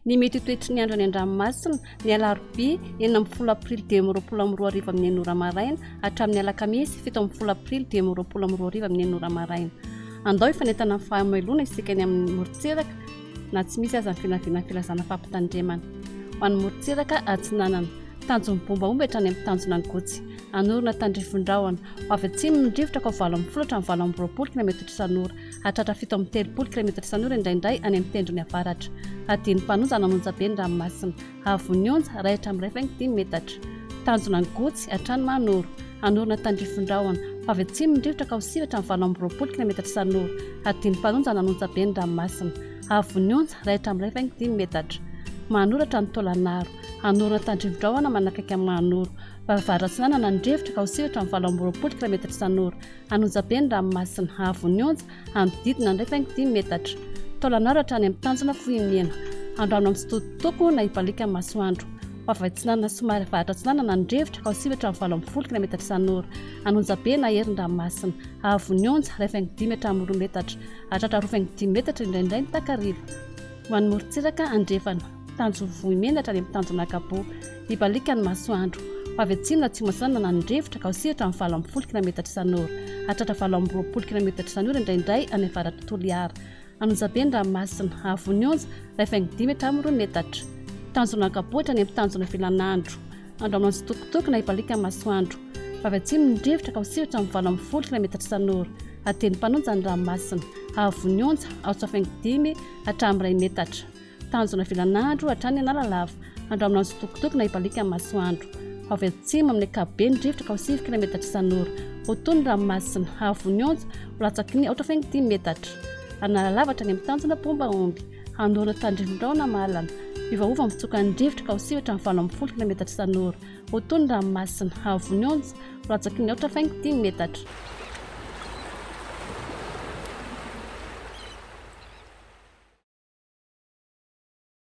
Ny mety ho toetry ny andro any an-dranomasina, ny alarobia 16 aprily 2025 amin'ny 6 ora maraina hatramin'ny alakamisy 17 aprily 2025 amin'ny 6 ora maraina. Andao hifanentana amin'ny fahamelona isika any amin'ny morontsiraka na tsy misy aza ny vinavina filazana fampitandremana. Ho an'ny morontsiraka atsinanana, tanjon'ny bomba omby hatrany amin'ny tanjona Angotsy, hanorina tandrifin-drahona, ho avy atsimo ny rivotra ka ho 18 hatramin'ny 28 kilaometatra isan'ora. Hahatratra 37 kilaometatra isan'ora indraindray any amin'ny tendrony avaratra. Hadino mpanonja namonja be ny ranomasina. Haavon'ny onja, iray hatramin'ny 1,5 metatra. Tanjona Angotsy, hatrany Mahanoro. Hanorina tandrifin-drahona. Ho avy atsimo ny rivotra ka ho sivy hatramin'ny 28 kilaometatra isan'ora. Hadino mpanonja nanonja be ny ranomasina. Haavon'ny onja, iray hatramin'ny 1,5 metatra. Mahanoro hatrany Taolagnaro. Hanorina tandrifin-drahona manakaiky an'i Mahanoro. Vavahady atsinanana ny rivotra ka ho sivy hatramin'ny 28 kilaometatra isan'ora. Anonjabe ny ranomasina, haavon'ny onja, hanodidina ny 1,5 metatra. Taolanaro hatrany amin'ny tanjona Fohimena. Andrano amin'ny tsitototoko na hibaliaka ny masoandro. Ho avy atsinanana somary avaratra atsinanana ny rivotra ka ho sivy hatramin'ny 18 kilaometatra isan'ora. Anonjabe na hery ny ranomasina. Haavon'ny onja, 1,5 hatramin'ny 2 metatra. Hahatratra 2,5 metatra indraindray ny takariva. Ho an'ny morontsiraka andrefana. Tanjona Vohimena hatrany amin'ny tanjona Ankaboa. Hibaliaka ny masoandro. Ho avy atsimo na atsimo atsinanana ny rivotra ka ho sivy hatramin'ny 18 kilaometatra isan'ora. Hahatratra 28 kilaometatra isan'ora indraindray any avaratr'i Toliara. Anonjabe ny ranomasina. Hahavon'ny onja, 1,5 hatramin'ny 2 metatra. Tanjona Ankaboa hatrany amin'ny tanjona Vilanandro. Andro amin'ny tsitokotoko na hibaliaka ny masoandro. Ho avy atsimo ny rivotra ka ho sivy hatramin'ny 18 kilaometatra isan'ora. Hadino mpanonja ny ranomasina. Hahavon'ny onja, 6,5 hatramin'ny 1 metatra. Tanjona vilanandro hatrany Analalava, andro amin'ny tsitokotoko na hibaliaka ny masoandro. Ho avy atsimo amin'ny ankapobeny ny rivotra ka ho sivy kilaometatra isan'ora. Ho tony ny ranomasina, hahavon'ny onja ho latsaky ny 4,5 metatra. Analalava hatrany amin'ny tanjona Pomba-omby, hanorina tandrifin-drahona mahalana. Miovaova ny fitsokan'ny rivotra ka ho sivy hatramin'ny 18 kilaometatra isan'ora. Ho tony ny ranomasina, hahavon'ny onja ho latsaky ny 4,5 metatra.